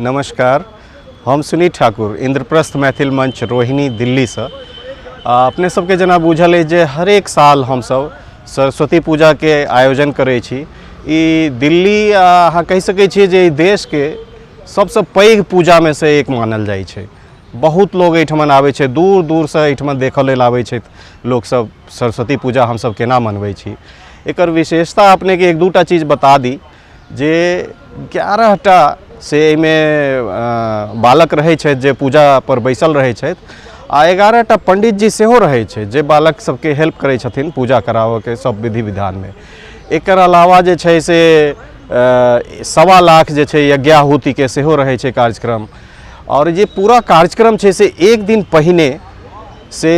नमस्कार, हम सुनीत ठाकुर, इंद्रप्रस्थ मैथिल मंच, रोहिणी, दिल्लीसँ। अपने सबके जेना बुझल अछि जे हरेक साल हमसब सरस्वती पूजाके आयोजन करै छी। ई दिल्ली आ अहाँ कहि सकै छियै जे ई देशके सबसँ पैघ पूजामे सँ एक मानल जाइ छै। बहुत लोग एहिठमन आबै छै, दूर दूरसँ एहिठमन देखऽ लेल आबै छथि लोकसब, सरस्वती पूजा हमसब केना मनबै छी। एकर विशेषता अपनेके एक दूटा चीज बता दी जे 11टा से एहिमे बालक रहै छथि जे पूजापर बैसल रहै छथि, आ 11टा पण्डितजी सेहो रहै छथि जे बालक सबके हेल्प करै छथिन पूजा कराबऽके सब विधि विधानमे। एकर अलावा जे छै से 1.25 लाख जे छै यज्ञाहुतिके सेहो रहै छै कार्यक्रम। आओर जे पूरा कार्यक्रम छै से एक दिन पहिने से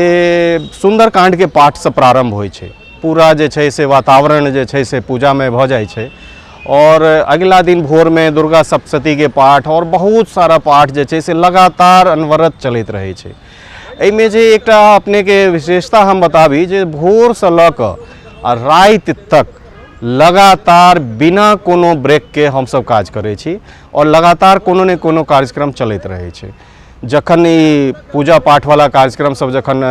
सुन्दरकाण्डके पाठसँ प्रारम्भ होइ छै। पूरा जे छै से वातावरण जे छै से पूजामे भऽ जाइ छै। आओर अगिला दिन भोरमे दुर्गा सप्तशतीके पाठ आओर बहुत सारा पाठ जे छै से लगातार अनवरत चलैत रहै छै। एहिमे जे एकटा अपनेके विशेषता हम बताबी जे भोरसँ लऽ कऽ आ राति तक लगातार बिना कोनो ब्रेकके हमसब काज करै छी आओर लगातार कोनो ने कोनो कार्यक्रम चलैत रहै छै। जखन ई पूजा पाठवला कार्यक्रम सब जखन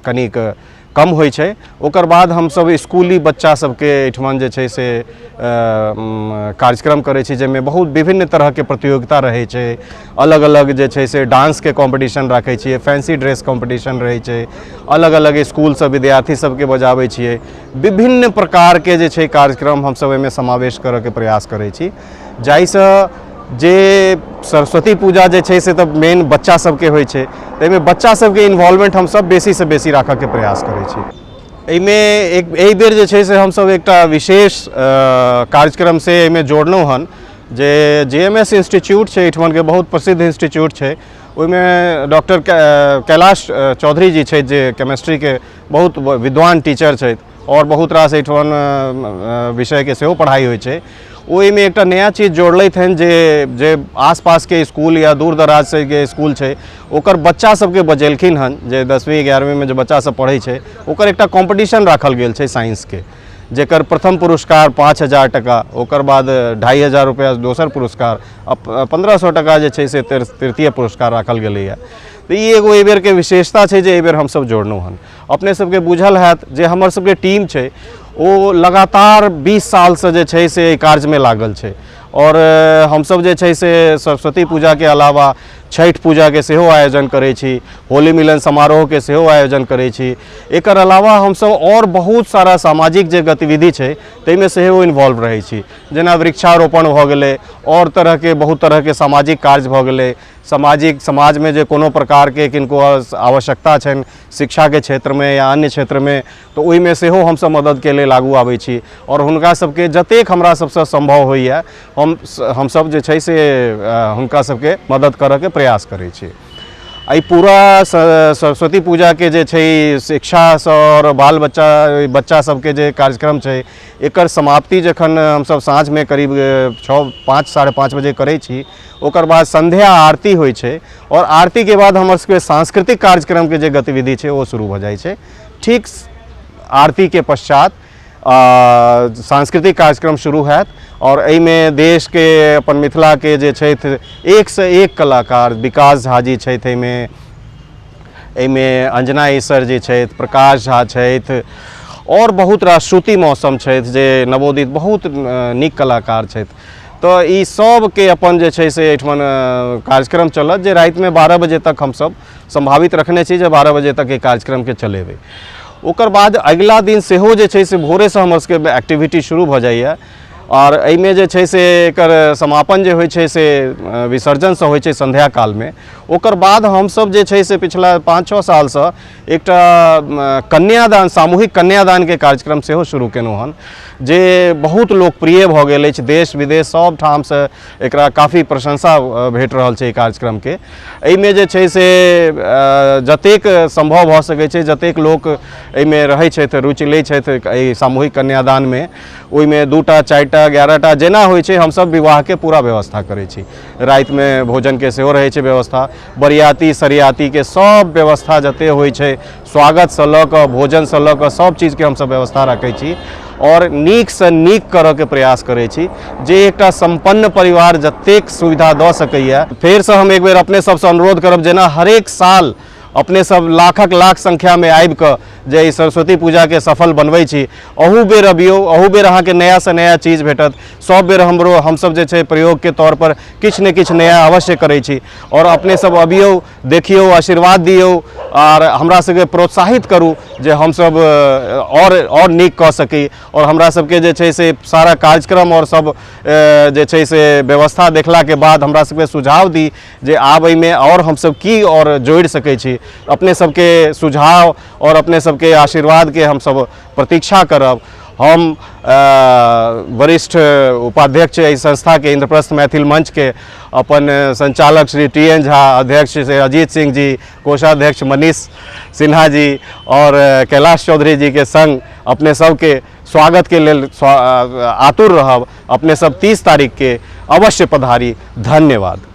कनिक कम होइ छै, ओकर बाद हमसब इसकुली बच्चा सबके एहिठमन जे छै से कार्यक्रम करै छी, जाहिमे बहुत विभिन्न तरहके प्रतियोगिता रहै छै। अलग अलग जे छै से डांसके कॉम्पिटिशन राखै छियै, फैंसी ड्रेस कॉम्पिटिशन रहै छै, अलग अलग इसकुलसँ विद्यार्थी सबके बजाबै छियै। विभिन्न प्रकारके जे छै कार्यक्रम हमसब एहिमे समावेश करऽके प्रयास करै छी, जाहिसँ जे सरस्वती पूजा जे छै से तऽ मेन बच्चा सबके होइ छै, ताहिमे बच्चा सबके इन्वॉल्वमेंट हमसब बेसीसँ बेसी राखऽके प्रयास करै छी। एहिमे एक एहि बेर जे छै से हमसब एकटा विशेष कार्यक्रम से एहिमे जोड़लहुँ हन जे जे एम एस इंस्टीट्यूट छै, एहिठमनके बहुत प्रसिद्ध इंस्टीट्यूट छै, ओहिमे डॉक्टर कैलाश चौधरी जी छथि जे केमिस्ट्रीके बहुत विद्वान टीचर छथि आओर बहुत रास एहिठमन विषयके सेहो पढ़ाइ होइ छै। ओहिमे एकटा नया चीज जोड़लथि हन जे जे आसपासके इसकुल या दूर दराजसँ जे इसकुल छै ओकर बच्चा सबके बजेलखिन हन, जे 10वीं 11वींमे जे बच्चा सब पढ़ै छै ओकर एकटा कॉम्पिटिशन राखल गेल छै साइंसके, जेकर प्रथम पुरस्कार 5000 टका, ओकर बाद 2500 रुपैआ दोसर पुरस्कार, 1500 टका जे छै से तृतीय पुरस्कार राखल गेलैए। तऽ ई एगो एहिबेरके विशेषता छै जे एहिबेर हमसब जोड़लहुँ हन। अपने सबके बुझल हैत जे हमर सबके टीम छै ओ लगातार 20 सालसँ जे छै से एहि कार्यमे लागल छै आओर हमसब जे छै से सरस्वती पूजाके अलावा छठि पूजाके सेहो आयोजन करै छी, होली मिलन समारोहके सेहो आयोजन करै छी। एकर अलावा हमसब आओर बहुत सारा सामाजिक जे गतिविधि छै ताहिमे सेहो इन्वॉल्व रहै छी, जेना वृक्षारोपण भऽ गेलै, आओर तरहके बहुत तरहके सामाजिक कार्य भऽ गेलै। सामाजिक समाजमे जे कोनो प्रकारके किनको आवश्यकता छनि शिक्षाके क्षेत्रमे या अन्य क्षेत्रमे, तऽ ओहिमे सेहो हमसब मददके लेल आगू आबै छी आओर हुनका सबके जतेक हमरा सबसँ सम्भव होइए हमसब जे छै से हुनका सबके मदद करऽके प्रयास करै छी। एहि पूरा सरस्वती पूजाके जे छै शिक्षासँ आओर बाल बच्चा बच्चा सबके जे कार्यक्रम छै एकर समाप्ति जखन हमसब साँझमे करीब 6 5 5:30 बजे करै छी, ओकर बाद संध्या आरती होइ छै आओर आरतीके बाद हमर सबके सांस्कृतिक कार्यक्रमके जे गतिविधि छै ओ शुरू भऽ जाइ छै। ठीक आरतीके पश्चात सांस्कृतिक कार्यक्रम शुरू हैत आओर एहिमे देशके अपन मिथिलाके जे छथि एकसँ एक कलाकार, विकास झा जी छथि एहिमे अंजना ईसर जी छथि, प्रकाश झा छथि आओर बहुत रास श्रुति मौसम छथि जे नवोदित बहुत नीक कलाकार छथि। तऽ ई सबके अपन जे छै से एहिठमन कार्यक्रम चलत जे रातिमे 12 बजे तक हमसब सम्भावित रखने छी जे 12 बजे तक एहि कार्यक्रमके चलेबै। ओकर बाद अगिला दिन सेहो जे छै से भोरेसँ हमर सबके एक्टिविटी शुरू भऽ जाइए आओर एहिमे जे छै से एकर समापन जे होइ छै से विसर्जनसँ होइ छै संध्या कालमे। ओकर बाद हमसब जे छै से पिछला 5-6 सालसँ एकटा कन्यादान, सामूहिक कन्यादानके कार्यक्रम सेहो शुरू केलहुँ हन जे बहुत लोकप्रिय भऽ गेल अछि। देश विदेश सब ठामसँ एकरा काफी प्रशंसा भेट रहल छै एहि कार्यक्रमके। एहिमे जे छै से जतेक सम्भव भऽ सकै छै, जतेक लोक एहिमे रहै छथि, रुचि लै छथि एहि सामूहिक कन्यादानमे, ओहिमे 2टा 4टा 11टा जेना होइ छै हमसब विवाहके पूरा व्यवस्था करै छी। रातिमे भोजनके सेहो रहै छै व्यवस्था, बरियाती सरियातीके सब व्यवस्था जते होइ छै, स्वागतसँ लऽ कऽ भोजनसँ लऽ कऽ सब चीजके हमसब व्यवस्था राखै छी। आओर नीकसँ नीक करऽके प्रयास करै छी। जे एकटा सम्पन्न परिवार जतेक सुविधा दऽ सकैए। फेरसँ हम एक बेर अपने सबसँ अनुरोध करब, जेना हरेक साल अपने सब लाखक लाख संख्यामे आबि कऽ जे एहि सरस्वती पूजाके सफल बनबै छी, अहू बेर अबियौ, अहू बेर अहाँके नयासँ नया चीज भेटत। सब बेर हमरो हमसब जे छै प्रयोगके तौरपर किछु ने किछु नया अवश्य करै छी। आओर अपने सब अबियौ, देखियौ, आशीर्वाद दियौ आर हमरा सबके प्रोत्साहित करू जे हमसब आओर नीक कऽ सकी। आओर हमरा सबके जे छै से सारा कार्यक्रम आओर सब जे छै से व्यवस्था देखलाके बाद हमरा सबके सुझाव दी जे आब एहिमे आओर हमसब की आओर जोड़ि सकै छी। अपने सबके सुझाव आओर अपने सबके आशीर्वादके हमसब प्रतीक्षा करब। हम वरिष्ठ उपाध्यक्ष एहि संस्थाके इंद्रप्रस्थ मैथिल मंचके अपन संचालक श्री टी एन झा, अध्यक्ष श्री अजीत सिंह जी, कोषाध्यक्ष मनीष सिन्हा जी और कैलाश चौधरी जी के संग अपने सबके स्वागत के लेल आतुर रहब। अपने सब 30 तारीख के अवश्य पधारी। धन्यवाद।